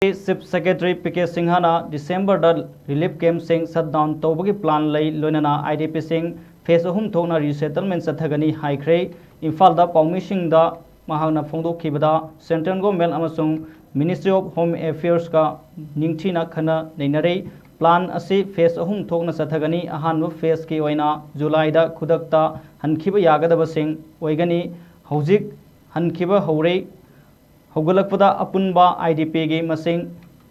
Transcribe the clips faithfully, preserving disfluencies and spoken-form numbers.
Chief secretary P K ꯁꯤꯡꯍꯅ ꯗꯤꯁꯦꯝꯕꯔꯗ relief ꯀꯦꯝꯞꯁꯤꯡ ꯁꯠ ꯗꯥꯎꯟ ꯇꯧꯕꯒꯤ ꯄ꯭ꯂꯥꯟ ꯂꯩ, ꯂꯣꯏꯅꯅ ꯑꯥꯏ ꯗꯤ ꯄꯤꯁꯤꯡ ꯐꯦꯁ ꯑꯍꯨꯝ ꯊꯣꯛꯅ ꯔꯤꯁꯦꯇꯜꯃꯦꯟ ꯆꯠꯊꯒꯅꯤ ꯍꯥꯏꯈ꯭ꯔꯦ꯫ ꯏꯝꯐꯥꯜꯗ ꯄꯥꯎꯃꯤꯁꯤꯡꯗ ꯃꯍꯥꯛꯅ ꯐꯣꯡꯗꯣꯛꯈꯤꯕꯗ, ꯁꯦꯟꯇ꯭ꯔꯦꯜ ꯒꯣꯔꯃꯦꯟ ꯑꯃꯁꯨꯡ ꯃꯤꯅꯤꯁꯇ꯭ꯔꯤ ꯑꯣꯐ ꯍꯣꯝ ꯑꯦꯐꯤꯌꯔꯁꯀ ꯅꯤꯡꯊꯤꯅ ꯈꯟꯅ ꯅꯩꯅꯔꯦ꯫ ꯄ꯭ꯂꯥꯟ ꯑꯁꯤ ꯐꯦꯁ ꯑꯍꯨꯝ ꯊꯣꯛꯅ ꯆꯠꯊꯒꯅꯤ꯫ ꯑꯍꯥꯟꯕ ꯐꯦꯁꯀꯤ ꯑꯣꯏꯅ ꯖꯨꯂꯥꯏꯗ ꯈꯨꯗꯛꯇ ꯍꯟꯈꯤꯕ ꯌꯥꯒꯗꯕꯁꯤꯡ ꯑꯣꯏꯒꯅꯤ꯫ ꯍꯧꯖꯤꯛ ꯍꯟꯈꯤꯕ ꯍꯧꯔꯦ꯫ ꯍꯧꯒꯠꯂꯛꯄꯗ ꯑꯄꯨꯟꯕ ꯑꯥꯏ ꯗꯤ ꯄꯤꯒꯤ ꯃꯁꯤꯡ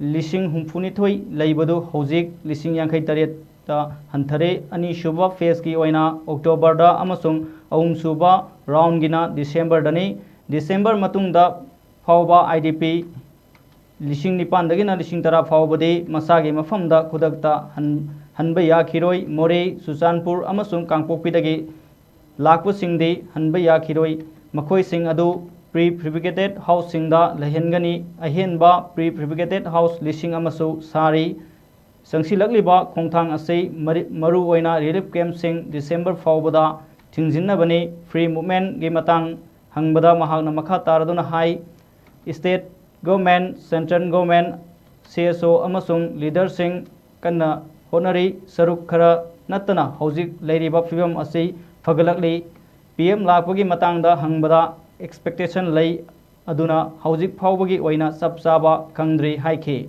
ꯂꯤꯁꯤꯡ ꯍꯨꯝꯐꯨꯅꯤꯊꯣꯏ ꯂꯩꯕꯗꯨ ꯍꯧꯖꯤꯛ ꯂꯤꯁꯤꯡ ꯌꯥꯡꯈꯩ ꯇꯔꯦꯠꯇ ꯍꯟꯊꯔꯦ꯫ ꯑꯅꯤꯁꯨꯕ ꯐꯦꯁꯀꯤ ꯑꯣꯏꯅ ꯑꯣꯛꯇꯣꯕꯔꯗ ꯑꯃꯁꯨꯡ ꯑꯍꯨꯝꯁꯨꯕ ꯔꯥꯎꯟꯒꯤꯅ ꯗꯤꯁꯦꯝꯕꯔꯗꯅꯤ꯫ ꯗꯤꯁꯦꯝꯕꯔ ꯃꯇꯨꯡꯗ ꯐꯥꯎꯕ ꯑꯥꯏ ꯗꯤ ꯄꯤ ꯂꯤꯁꯤꯡ ꯅꯤꯄꯥꯟꯗꯒꯤꯅ ꯂꯤꯁꯤꯡ ꯇꯔꯥ ꯐꯥꯎꯕꯗꯤ ꯃꯁꯥꯒꯤ ꯃꯐꯝꯗ ꯈꯨꯗꯛꯇ ꯍꯟ-, ꯍꯟꯕ ꯌꯥꯈꯤꯔꯣꯏ꯫ ꯃꯣꯔꯦ, ꯆꯨꯔꯆꯥꯟꯄꯨꯔ ꯑꯃꯁꯨꯡ ꯀꯥꯡꯄꯣꯛꯄꯤꯗꯒꯤ ꯂꯥꯛꯄꯁꯤꯡꯗꯤ ꯍꯟꯕ ꯌꯥꯈꯤꯔꯣꯏ꯫ ꯃꯈꯣꯏꯁꯤꯡ ꯑꯗꯨ ꯄ꯭ꯔꯤ ꯐꯦꯕ꯭ꯔꯤꯀꯦꯇꯦꯗ ꯍꯥꯎꯁꯁꯤꯡꯗ ꯂꯩꯍꯟꯒꯅꯤ꯫ ꯑꯍꯦꯟꯕ ꯄ꯭ꯔꯤ ꯐꯦꯕ꯭ꯔꯤꯀꯦꯇꯦꯗ ꯍꯥꯎꯁ ꯂꯤꯁꯤꯡ ꯑꯃꯁꯨ ꯁꯥꯔꯤ꯫ ꯆꯪꯁꯤꯜꯂꯛꯂꯤꯕ ꯈꯣꯡꯊꯥꯡ ꯑꯁꯤ ꯃꯔꯤ-, ꯃꯔꯨꯑꯣꯏꯅ ꯔꯤꯂꯤꯐ ꯀꯦꯝꯞꯁꯤꯡ ꯗꯤꯁꯦꯝꯕꯔ ꯐꯥꯎꯕꯗ ꯊꯤꯡꯖꯤꯟꯅꯕꯅꯤ꯫ ꯐ꯭ꯔꯤ ꯃꯨꯚꯃꯦꯟꯠꯒꯤ ꯃꯇꯥꯡ ꯍꯪꯕꯗ ꯃꯍꯥꯛꯅ ꯃꯈꯥ ꯇꯥꯔꯗꯨꯅ ꯍꯥꯏ, state government, central government, C S ꯑꯣ ꯑꯃꯁꯨꯡ ꯂꯤꯗꯔꯁꯤꯡ ꯀꯟꯅ ꯍꯣꯠꯅꯔꯤ꯫ ꯁꯔꯨꯛ ꯈꯔ ꯅꯠꯇꯅ ꯍꯧꯖꯤꯛ ꯂꯩꯔꯤꯕ ꯐꯤꯕꯝ ꯑꯁꯤ ꯐꯒꯠꯂꯛꯂꯤ꯫ ꯄꯤ ꯑꯦꯝ ꯂꯥꯛꯄꯒꯤ ꯃꯇꯥꯡꯗ ꯍꯪꯕꯗ ꯑꯦꯛꯁꯄꯦꯛꯇꯦꯁꯟ ꯂꯩ, ꯑꯗꯨꯅ ꯍꯧꯖꯤꯛ ꯐꯥꯎꯕꯒꯤ ꯑꯣꯏꯅ ꯆꯞ ꯆꯥꯕ ꯈꯪꯗ꯭ꯔꯤ ꯍꯥꯏꯈꯤ꯫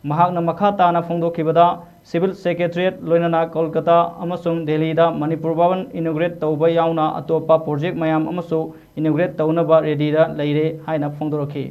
ꯃꯍꯥꯛꯅ ꯃꯈꯥ ꯇꯥꯅ ꯐꯣꯡꯗꯣꯛꯈꯤꯕꯗ, ꯁꯤꯚꯤꯜ ꯁꯦꯀ꯭ꯔꯦꯇꯔꯤꯌꯦꯠ, ꯂꯣꯏꯅꯅ ꯀꯣꯜꯀꯇꯥ ꯑꯃꯁꯨꯡ ꯗꯦꯜꯂꯤꯗ ꯃꯅꯤꯄꯨꯔ ꯚꯕꯟ ꯏꯅꯣꯒ꯭ꯔꯦꯠ ꯇꯧꯕ ꯌꯥꯎꯅ ꯑꯇꯣꯞꯄ ꯄ꯭ꯔꯣꯖꯦꯛ ꯃꯌꯥꯝ ꯑꯃꯁꯨ ꯏꯅꯣꯒ꯭ꯔꯦꯠ ꯇꯧꯅꯕ ꯔꯦꯗꯤꯗ ꯂꯩꯔꯦ ꯍꯥꯏꯅ ꯐꯣꯡꯗꯣꯔꯛꯈꯤ꯫